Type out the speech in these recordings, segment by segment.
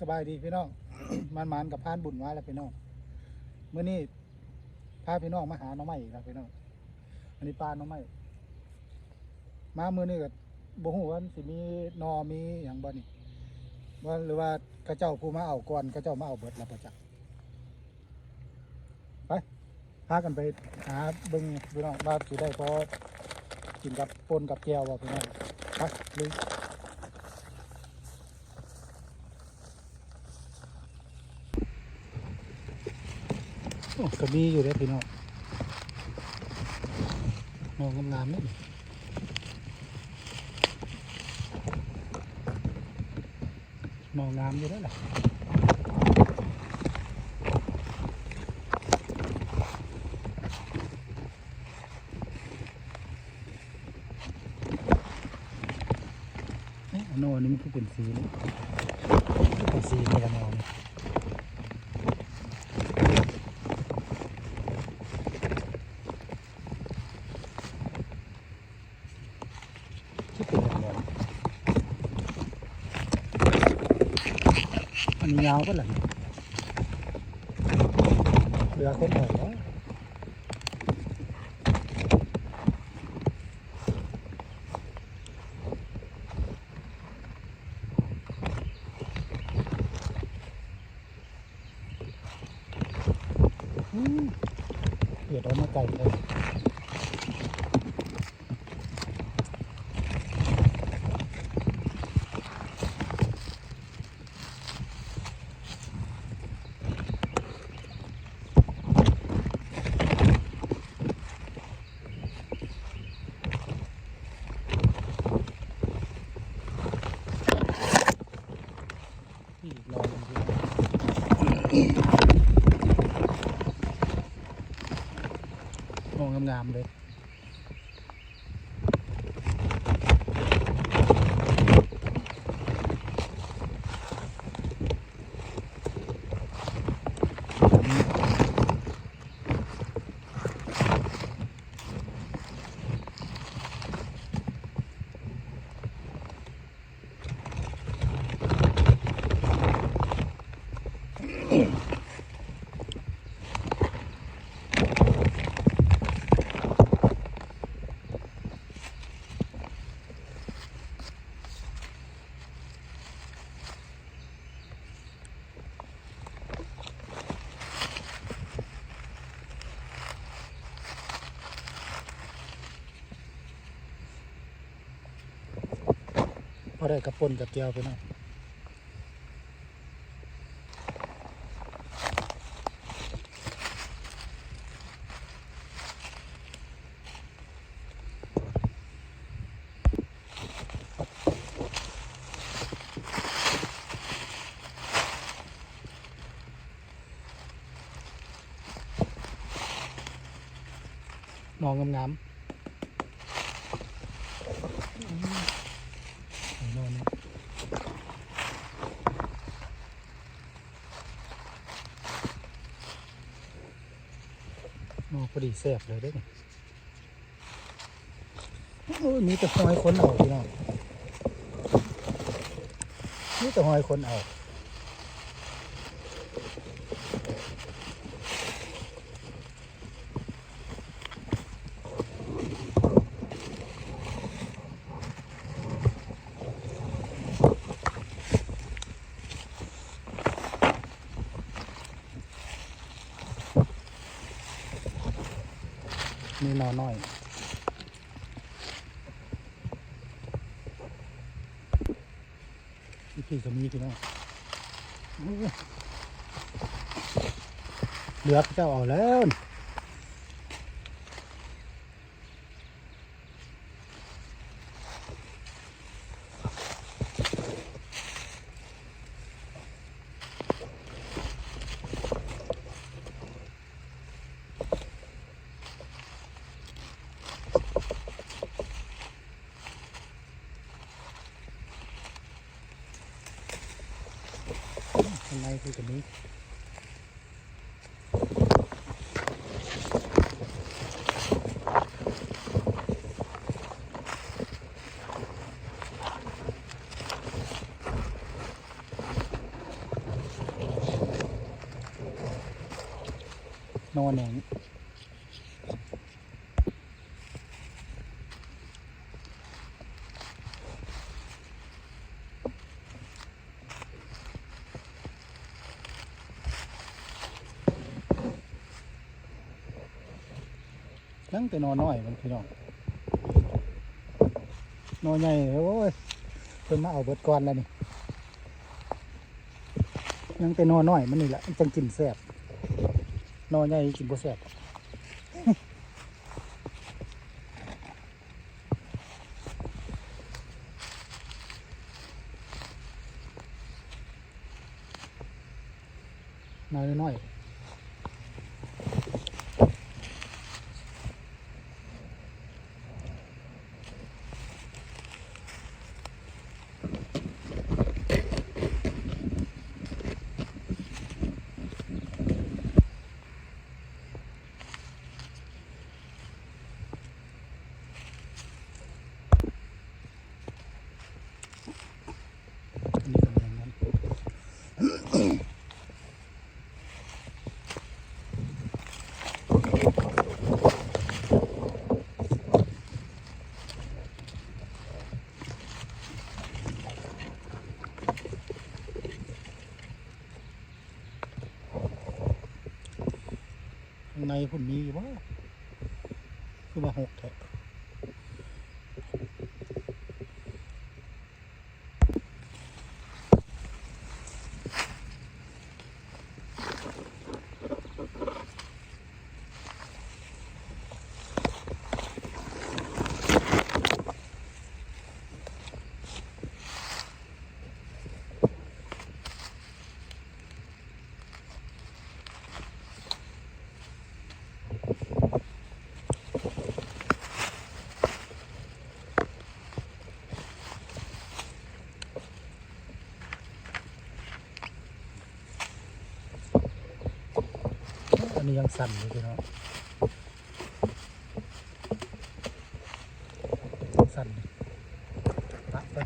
ສະບາຍດີພີ່ນ້ອງ ໝານໆກັບພານບຸນມາແລ້ວພີ່ນ້ອງ. ມື້ນີ້ພາພີ່ນ້ອງມາຫາໜໍ່ໄມ້ອີກແລ້ວພີ່ນ້ອງ. ອັນນີ້ປ່າໜໍ່ໄມ້ ມາມື້ນີ້ກໍບໍ່ຮູ້ວ່າມັນຊິມີໜໍ່ມີຫຍັງບໍ່ນີ້ ວ່າ ຫຼືວ່າເຂົາເຈົ້າຜູ້ມາເອົາກ່ອນ ເຂົາເຈົ້າມາເອົາເບິດແລ້ວບໍ່ຈັກ. ໄປ ພາກັນໄປຫາເບິ່ງພີ່ນ້ອງ ວ່າຊິໄດ້ພໍກິນກັບປົ່ນກັບແຈ່ວບໍ່ພີ່ນ້ອງ. ໄປ ລຸຍ. ໂອ້ ກໍມີຢູ່ເດ້ພີ່ນ້ອງ ໜໍ່ງາມໆເດ້ ໜໍ່ງາມຢູ່ເດ້ລະ. ເອີ ໜໍ່ນີ້ມັນຄືເປັນສີນີ້ ເປັນສີນີ້ລະໜໍ່ນີ້. ຄືເປັນແບບນັ້ນ ອັນຍາວເບິດລະ ເຫຼືອຄົນໜ້ອຍເນາະ. ອືມ ເກີດອອກມາໄກເລີຍ. ອີກໜໍ່ໜຶ່ງ ໜໍ່ງາມໆເລີຍ. ພໍໄດ້ກັບປົ່ນກັບແຈ່ວພີ່ນ້ອງ. ໜໍ່ງາມໆ ໜໍ່ນີ້ ໜໍ່ພໍດີແຊບເລີຍເດ້ນີ້. ໂອ້ຍ ມີແຕ່ຮອຍຄົນເອົາພີ່ນ້ອງ ມີແຕ່ຮອຍຄົນເອົາ. ມີໜໍ່ນ້ອຍ ອີກທີ່ກໍມີພີ່ນ້ອງ ໂອ້ ເຫຼືອເຂົາເຈົ້າເອົາແລ້ວ. ຂ້າງໃນຄືກະມີ. ໂ ໜໍ່ແໜງ ຍັງແຕ່ໜໍ່ນ້ອຍມັນພີ່ນ້ອງ ໜໍ່ໃຫຍ່ ໂອ້ຍ ເພິ່ນມາເອົາເບິດກ່ອນແລ້ວນີ້ ຍັງແຕ່ໜໍ່ນ້ອຍມັນນີ້ແຫຼະ ມັນຈັ່ງກິນແຊບ ໜໍ່ໃຫຍ່ກິນບໍ່ແຊບ. ໜໍ່ນ້ອຍໆ ຂ້າງໃນພຸ້ນມີຢູ່ບໍ່? ຄືວ່າຫົກແທ້. ອັນນີ້ຍັງສັ່ນຢູ່ພີ່ນ້ອງ ສັ່ນ ປະໄປ.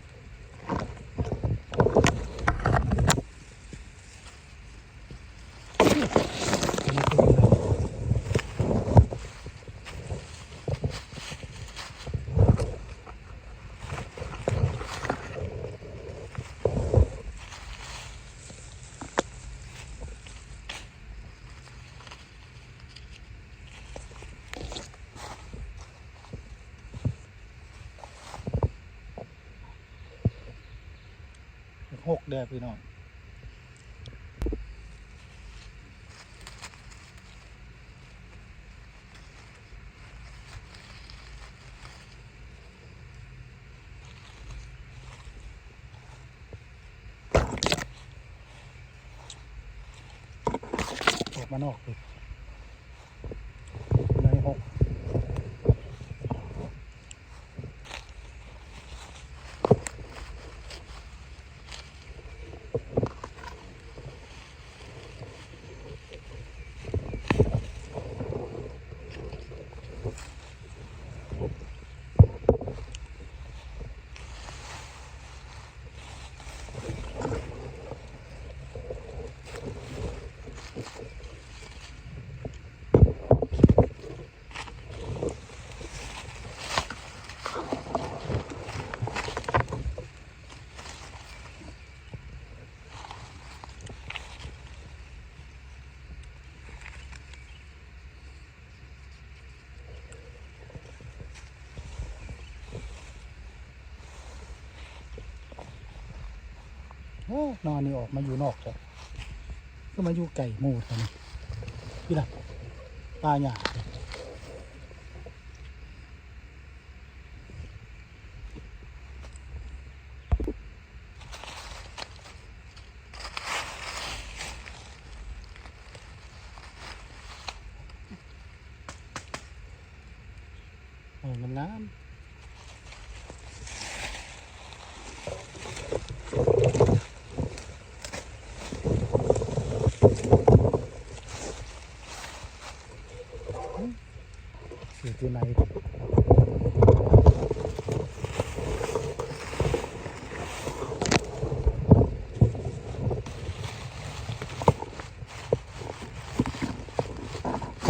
ຫົກແດ່ພີ່ນ້ອງ ອອກມານອກ ໃນຫົກ. ໂອ້ ໜໍ່ນີ້ອອກມາຢູ່ນອກແທ້ ຄືມາຢູ່ໃກ້ໝູ່ແທ້ນີ້ ພີ່ລະ ປ່າຫຍ້າ. ໂອ້ຍ ງາມໆ ຢູ່ທີ່ໃນ. ໂ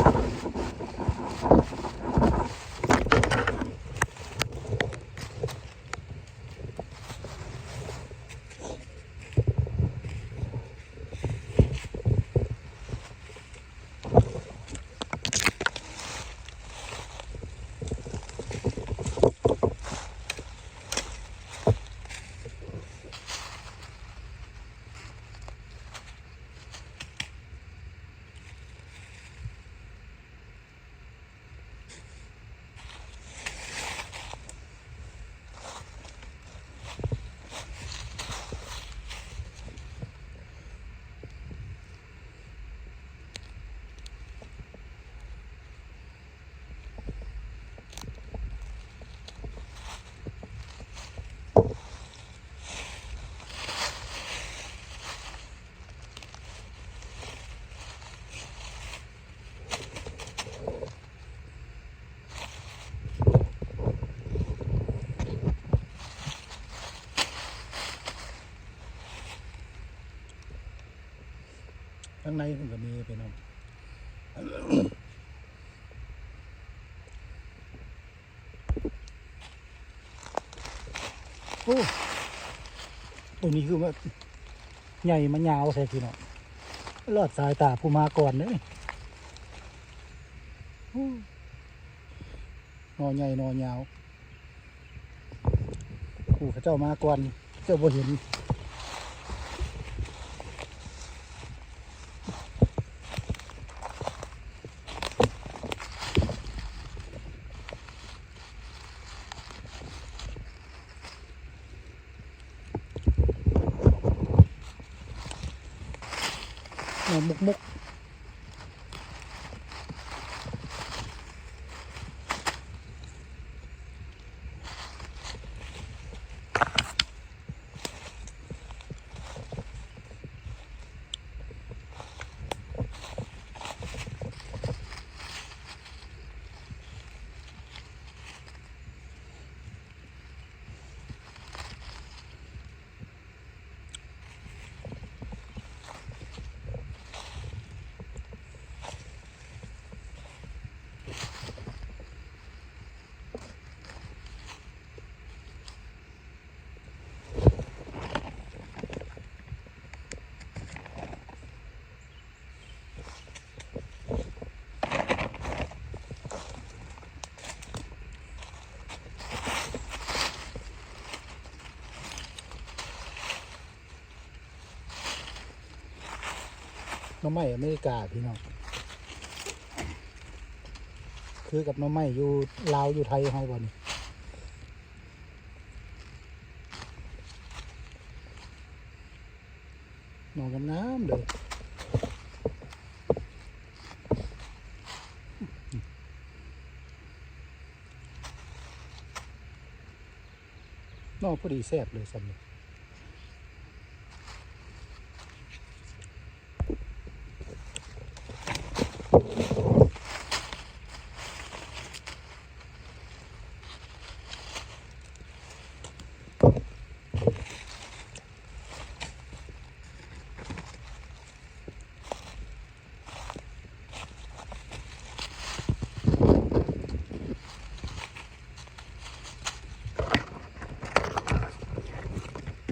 ທາງໃນເພິ່ນກໍມີພີ່ນ້ອງ. ໂອ້ ໂຕນີ້ຄືວ່າໃຫຍ່ມາຍາວແທ້ພີ່ນ້ອງ ລອດສາຍຕາຜູ້ມາກ່ອນເດ້. ໂອ້ ໜໍ່ໃຫຍ່ໜໍ່ຍາວ ຜູ້ເຂົາເຈົ້າມາກ່ອນ ເຈົ້າບໍ່ເຫັນ. ໜໍ່ມຸກໆ. ໜໍ່ໄມ້ອາເມລິກາພີ່ນ້ອງ ຄືກັບໜໍ່ໄມ້ຢູ່ລາວຢູ່ໄທເຮົາບໍ່ນີ້? ໜໍ່ງາມໆເດີ. ໜໍ່ພໍດີແຊບເລີຍຊ່ຳນີ້.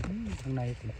ອືມ ທາງໃນພຸ້ນ.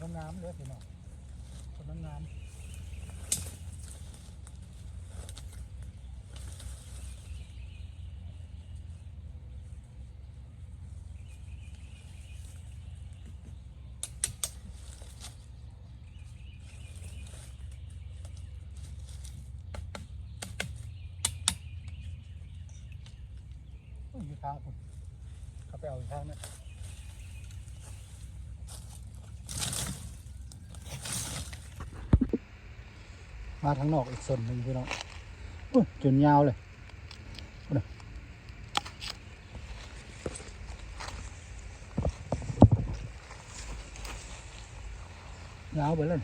ต้นงามๆเด้อพี่น้อง ต้นงามๆ โอ้ย อยู่ทางพุ้น เขาไปเอาอีกทางนะ มาทางนอกอีกส้นหนึ่งพี่น้อง โอ้ย จนยาวเลย พุ้นน่ะ ຍາວໄປແລ້ວ.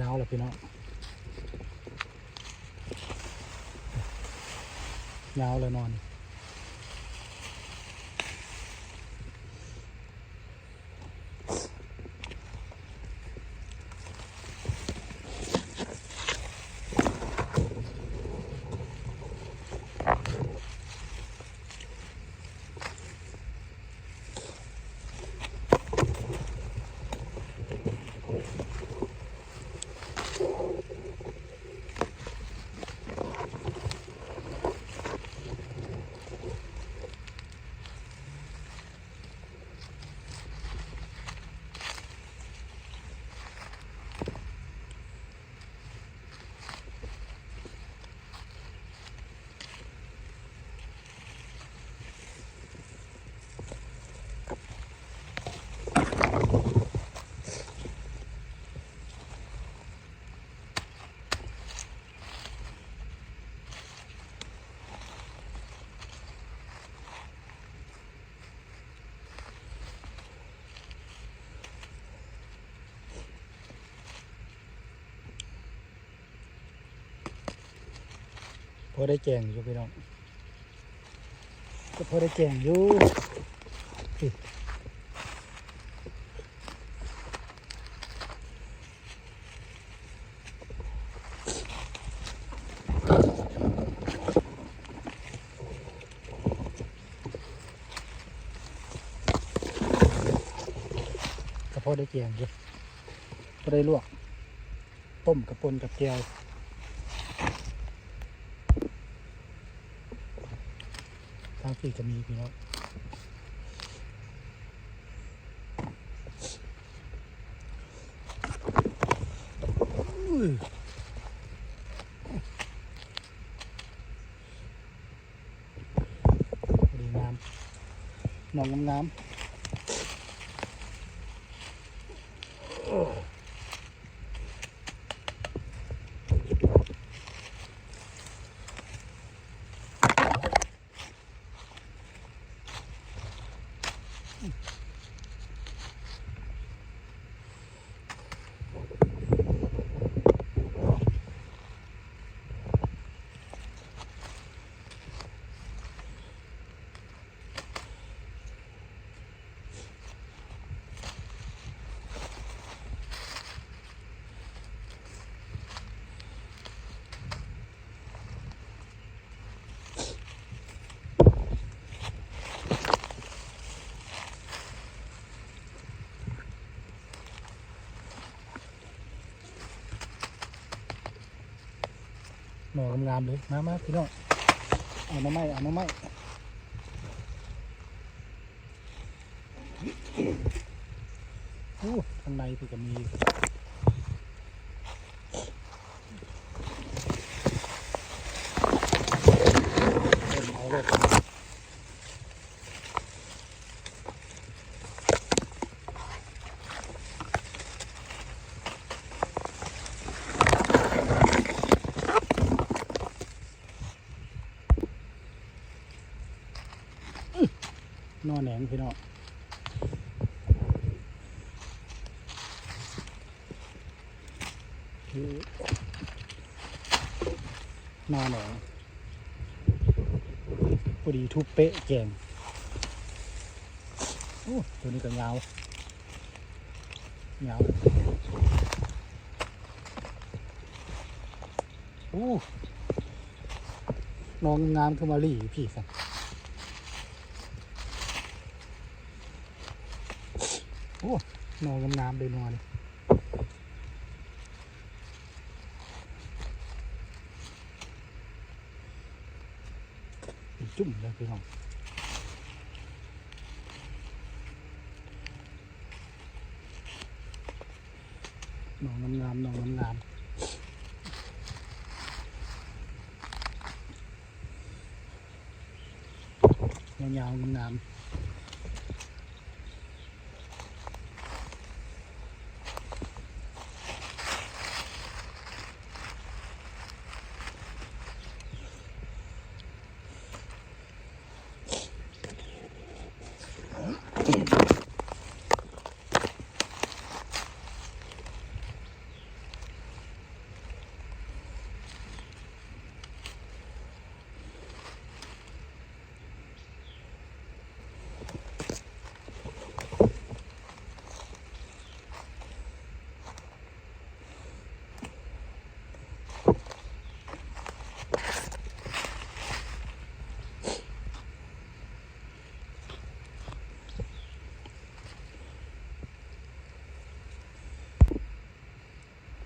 ຍາວແລ້ວພີ່ນ້ອງ ຍາວແລ້ວນອນ. ພໍໄດ້ແກງຢູ່ພີ່ນ້ອງ ກໍພໍໄດ້ແກງຢູ່. ກໍພໍໄດ້ແກງຢູ່ ພໍໄດ້ລວກ ຕົ້ມກັບປົ່ນກັບແຈ່ວ. ທາງພີ້ກໍມີພີ່ນ້ອງ. ພໍດີງາມ ໜອງງາມໆ. ໜໍ່ງາມໆເລີຍ ມາໆ ພີ່ນ້ອງ ເອົາໜໍ່ໄມ້ ເອົາໜໍ່ໄມ້. ໂອ້ ທາງໃນພຸ້ນກໍມີ ເອົາໂລດ. ໜໍ່ແໜງພີ່ນ້ອງ ໜໍ່ແໜງ ພໍດີທຸບເປະແກງ. ໂອ້ ໂຕນີ້ກໍຍາວ ຍາວ. ໂອ້ ໜໍ່ງາມໆ ຄືມາຫຼີ່ຢູ່ພີ້ຊັ້ນ. ໂອ້ ໜໍ່ງາມໆ ເດ້ໜໍ່ນີ້ ຈຸ້ມເດີພີ່ນ້ອງ. ໜໍ່ງາມໆ ໜໍ່ງາມໆ ຍາວໆ ງາມໆ.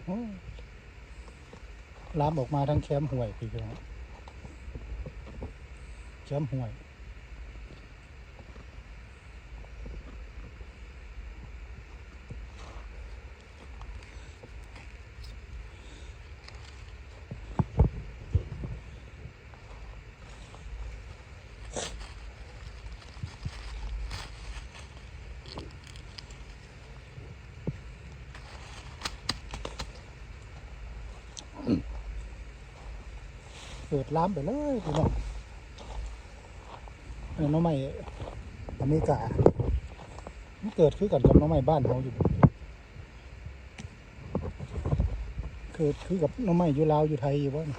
ໂອ້ ລາມອອກມາທາງແຄມຫ້ວຍພີ້ພີ່ນ້ອງ ແຄມຫ້ວຍ. ເກີດລາມໄປເລີຍພີ່ນ້ອງ. ເອີ ໜໍ່ໄມ້ອາເມລິກາ ມັນເກີດຄືກັນກັບໜໍ່ໄມ້ບ້ານເຮົາຢູ່. ເກີດຄືກັບໜໍ່ໄມ້ຢູ່ລາວຢູ່ໄທຢູ່ບໍ່ນີ້?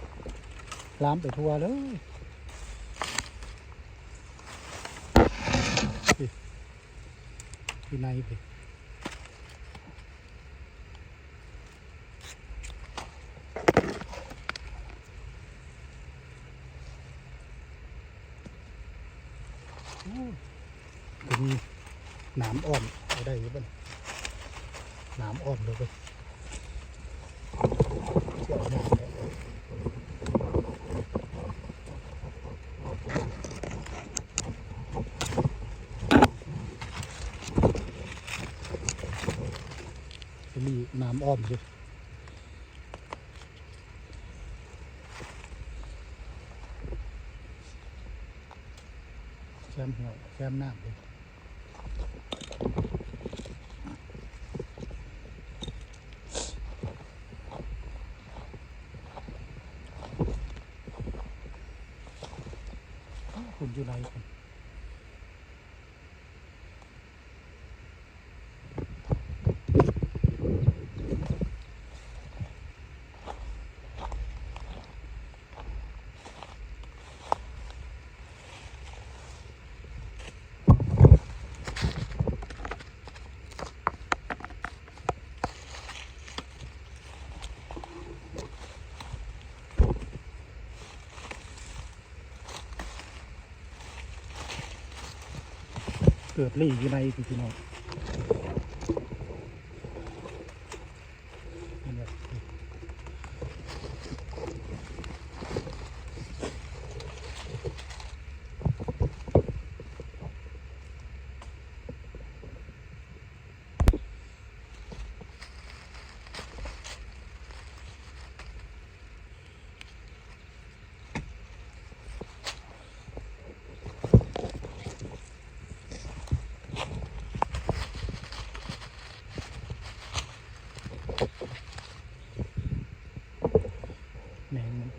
ລາມໄປທົ່ວເລີຍ. ພີ້ ຢູ່ໃນພີ້. ໂອ້ ໂຕນີ້ໜາມອ້ອມ ເອົາໄດ້ຢູ່ບໍ່ນີ້? ໜາມອ້ອມເລີຍເວີຍ ຊິເອົາຍາກແທ້. ໂຕນີ້ໜາມອ້ອມຢູ່. ແຄມຫ້ວຍ ແຄມນ້ຳເດ້. ພຸ້ນຢູ່ໃນພຸ້ນ. ເກີດລີ້ຢູ່ໃນພີ້ພີ່ນ້ອງ. ແມງມັນ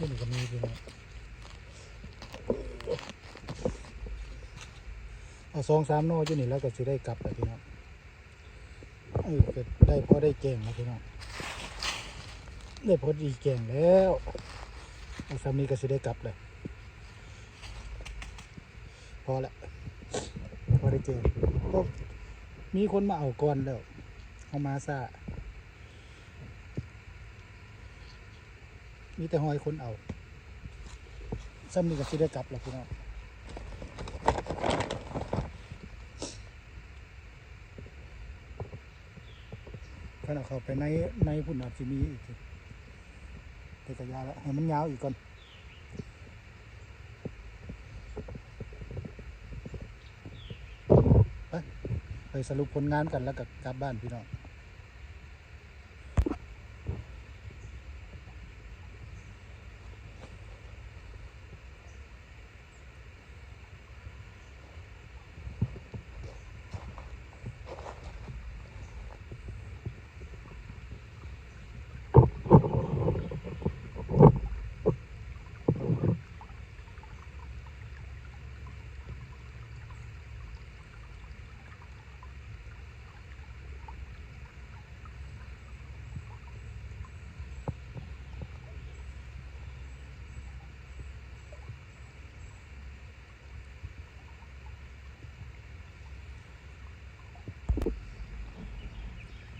ນີ້ກໍມີຢູ່ເນາະ ເອົາສອງສາມໜໍ່ຢູ່ນີ້ແລ້ວກໍຊິໄດ້ກັບແລ້ວພີ່ນ້ອງ. ເອີ ກໍໄດ້ພໍໄດ້ແກງແລ້ວພີ່ນ້ອງ. ໄດ້ພໍດີແກງແລ້ວ ເອົາສ່ຳນີ້ກໍຊິໄດ້ກັບແລ້ວ ພໍລະ ພໍໄດ້ແກງ ໂອ້ ມີຄົນມາເອົາກ່ອນແລ້ວ ເຮົາມາຊ້າ ມີແຕ່ຮ້ອຍຄົນເອົາ ສ່ຳນີ້ກໍຊິໄດ້ກັບແລ້ວພີ່ນ້ອງ. ຄັນເອົາເຂົ້າໄປໃນ ໃນພຸ້ນອາດຊິມີອີກ ແຕ່ກະຢ່າລະ ໃຫ້ມັນຍາວອີກກ່ອນ ໄປ ໄປສະຫຼຸບຜົນງານກັນ ແລ້ວກໍກັບບ້ານພີ່ນ້ອງ.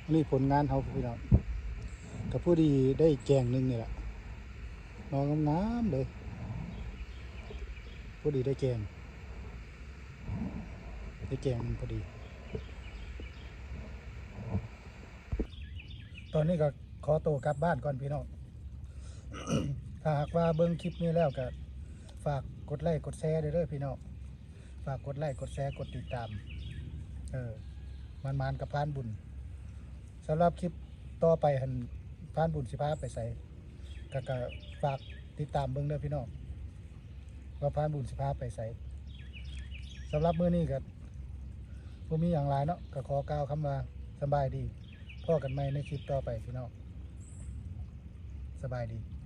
ອັນນີ້ຜົນງານເຮົາພີ່ນ້ອງ ກໍພໍດີໄດ້ແກງໜຶ່ງນີ້ແຫຼະ ໜໍ່ງາມໆເລີຍ ພໍດີໄດ້ແກງ ໄດ້ແກງໜຶ່ງພໍດີ. ຕອນນີ້ກໍຂໍໂຕກັບບ້ານກ່ອນພີ່ນ້ອງ ຖ້າຫາກວ່າເບິ່ງຄລິບນີ້ແລ້ວກໍຝາກກົດໄລ້ກົດແຊເດີພີ່ນ້ອງ ຝາກກົດໄລ້ກົດແຊກົດຕິດຕາມ ເອີ ໝານໆກັບພານບຸນ. ສຳລັບຄລິບຕໍ່ໄປຫັ້ນ ພານບຸນຊິພາໄປໃສ ກໍ ກໍຝາກຕິດຕາມເບິ່ງເດີພີ່ນ້ອງ ວ່າພານບຸນຊິພາໄປໃສ. ສຳລັບມື້ນີ້ກໍບໍ່ມີຫຍັງຫຼາຍເນາະ ກໍຂໍກ່າວຄຳວ່າສະບາຍດີ ພໍ້ກັນໃໝ່ໃນຄລິບຕໍ່ໄປພີ່ນ້ອງ ສະບາຍດີ.